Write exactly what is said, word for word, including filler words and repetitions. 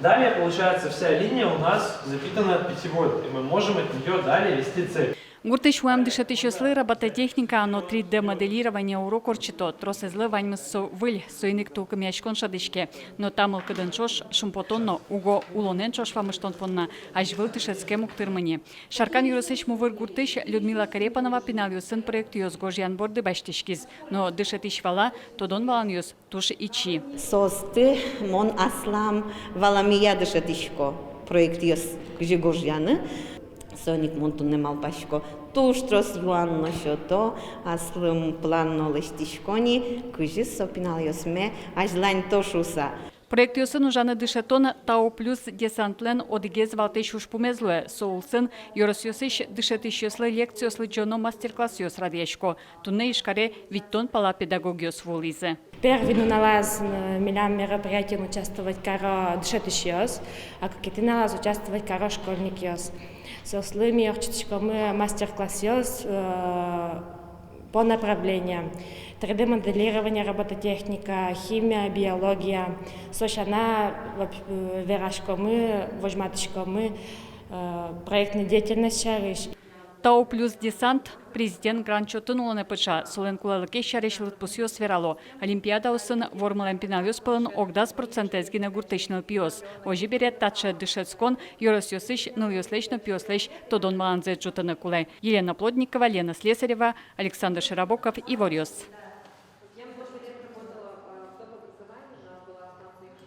Далее, получается, вся линия у нас запитана питьевой водой, и мы можем от нее далее вести цепь. Гуртысь вуэм дышетӥсьёслы робототехника но три дэ моделирование урок ортчыто. Тросэзлы ваньмыз со выль, соин ик тулкымъяськон шӧдӥське. Но та мылкыдын ӵош шумпотон но, уго улонэн ӵош вамыштон понна азьвыл дышетскем уг тырмы ни. Шаркан ёросысь Мувыр гуртысь Людмила Корепанова пиналъёсын проектъёс гожъян борды басьтӥськиз. Но дышетӥсь вала, тодон-валанъёс туж ичи. Соосты мон аслам валамея дышетӥсько, проектъёс кызьы гожъяны. Соин ик мон туннэ малпасько, туж трос юан но сёто, аслым план но лэсьтӥсько ни, кызьы со пиналъёсме азьланьто шуыса. Проектъёсын ужаны дышетон «Тау плюс» десантлэн одӥгез валтӥсь ужпумез луэ. Со улсын ёросъёсысь дышетӥсьёслы лекциос лыдӟо но мастер-классъёс радъясько. Туннэ Ижкаре витьтон пала педагогъёс вуылӥзы. Первый нуналаз, э, милям мероприятиын участвовать каро дышетӥсьёс, а кыкетӥ нуналаз участвовать каро школьникъёс. Соослы ми ортчытӥськомы мастер-классъёс, э, по направлениям. Три дэ моделирование, робототехника, химия, биология. Со сяна, воп-, э, вераськомы, возьматӥськомы, э, проектной деятельность сярысь. «Тау плюс» десант президент грант чотын улонэ пыӵа. Солэн кулэлыкез сярысь лыдпусъёс верало: олимпиадаосын вормылэм пиналъёс пӧлын ог дас процентэз гинэ гуртысь нылпиос. Озьы бере, таӵе дышетскон ёросъёсысь нылъёслэсь но пиослэсь тодон-валанзэс ӝутыны кулэ. Елена Плотникова, Лена Слесарева, Александр Широбоков, «Иворъёс».